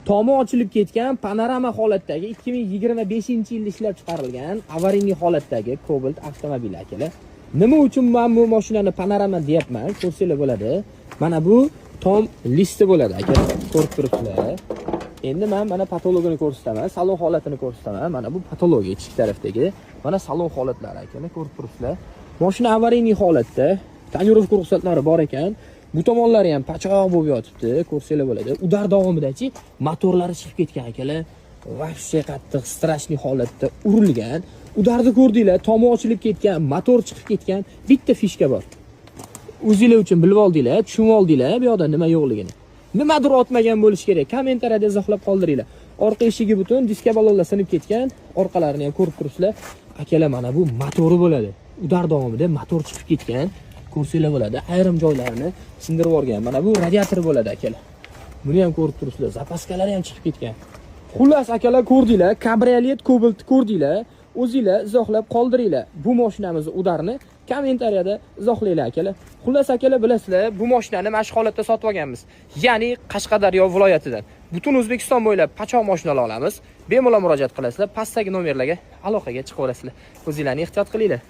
Tomi ochilib ketgan, panorama holatdagi, 2025-yilda ishlab chiqarilgan, аварийный holatdagi Cobalt avtomobili, akalar. Nima uchun men bu mashinani panorama deyapman? Ko'rsanglar bo'ladi. Mana bu tom listi bo'ladi, akalar. Ko'rib turibsizlar. Endi men mana потолок ini ko'rsataman, salon holatini ko'rsataman. Mana bu потолок i ichki tarafdagi. Mana salon holatlari, akalar, ko'rib turibsizlar. Mashina аварийный holatda, тонировка ruxsatlari bor ekan. Bu tomonlari ham pachoq bo'lib yotibdi, ko'rsanglar bo'ladi. Удар davomidachi motorlari chiqib ketgan, akalar. Вообще qattiq, страшный holatda urilgan. Удар ni ko'rdinglar, tomi ochilib ketgan, motor chiqib ketgan. Bitta фишка bor. O'zinglar uchun bilib oldinglar, tushunib oldinglar bu yoqda nima yo'qligini. Nimadir otmagan bo'lishi kerak. Kommentariyada izohlab qoldiringlar. Orqa eshigi butun, diska balonlar sinib ketgan, orqalarini ham ko'rib turibsizlar. Akalar, mana bu motori bo'ladi. Удар davomida motor chiqib ketgan. Ko'rsanglar bo'ladi. Ayrim joylarini sindirib yuborgan. Mana bu radiator bo'ladi, akalar. Buni ham ko'rib turibsizlar. Запаска lari ham chiqib ketgan. Xullas, akalar, ko'rdinglar, kabriolet Cobalt ko'rdinglar. O'zinglar izohlab qoldiringlar. Bu mashinamizni удар ini kommentariyada izohlanglar, akalar. Xullas, akalar, bilasizlar, bu mashinani mana shu holatda sotib olganmiz. Ya'ni Qashqadaryo viloyatidan. Butun O'zbekiston bo'ylab pachoq mashinalar olamiz. Bemalol murojaat qilasizlar. Pastdagi nomerlarga aloqaga chiqaverasizlar. O'zinglarni ehtiyot qilinglar.